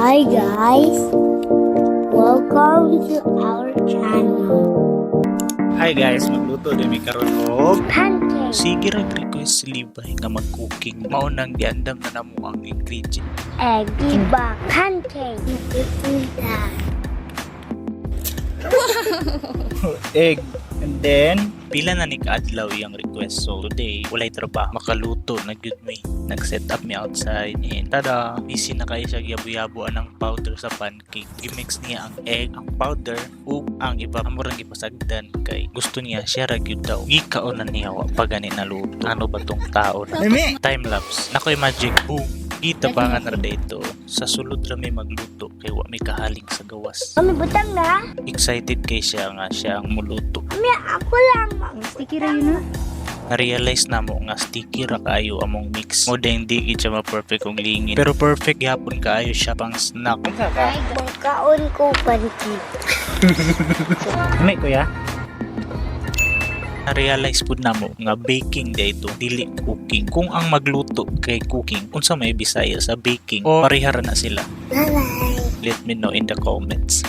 Hi guys! Welcome to our channel. Hi guys, magluto din mi karon og Pancake! Sige ra request si Levi nga mag-cooking. Mao nang giandam na namo ang ingredient. Egg, diba? Pancake! That. Egg. And then, pila na ni kaadlaw iyang request. So today, walay trabaho. Makaluto na gyud mi. Nag-set up mi outside and tada, busy na kayo siya yabo-yabo ang powder sa pancake. Gimix niya ang egg, ang powder, ug ang iba amo rang gipasagdan kay gusto niya siya ra gyud daw. Gikaon na niya, wa pa gani naluto. Ano ba tong tao na? Time lapse. Nakoy magic. Boom. Gitabangan ra dito. Sa sulod ra mi magluto kay wa mi kahaling sa gawas. Mami, butang na? Excited kay siya nga siya ang muluto. Mami, ako lang. Sticky ra yun, no? Na-realize namo nga sticky ra kaayo among mix. Mo dahil hindi gid siya ma-perfect kung lingin. Pero perfect gyapon kaayo siya pang snack. Magkaon ko pancake. May kuya? Na-realize pud namo nga baking dito, dili cooking. Kung ang magluto kay cooking, unsa may Bisaya sa baking? O parehara na sila? Bye-bye! Let me know in the comments.